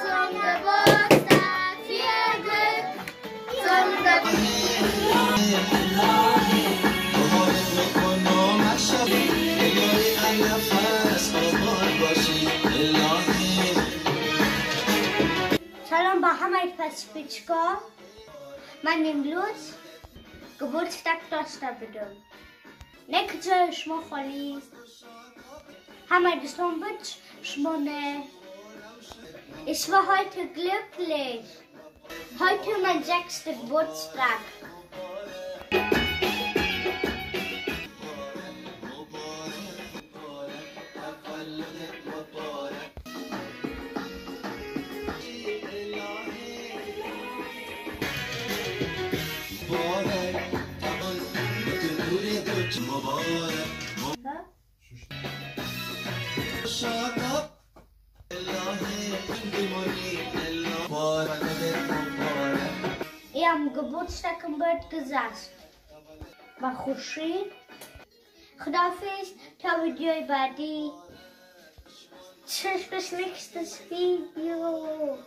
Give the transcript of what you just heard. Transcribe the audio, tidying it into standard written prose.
Zum Geburtstag viel Glück, zum سلام با همه پسپیچکا. من امروز Geburtstag داشته بودم. نه جای شما خالی. همه دوستان بود شما نه. Ich war heute glücklich. Heute mein 6. Geburtstag. Ich am Geburtstag im Bett gesessen. War خوشی. خداحافظ تا ویدیوی بعدی. Tschüss, bis nächstes Video.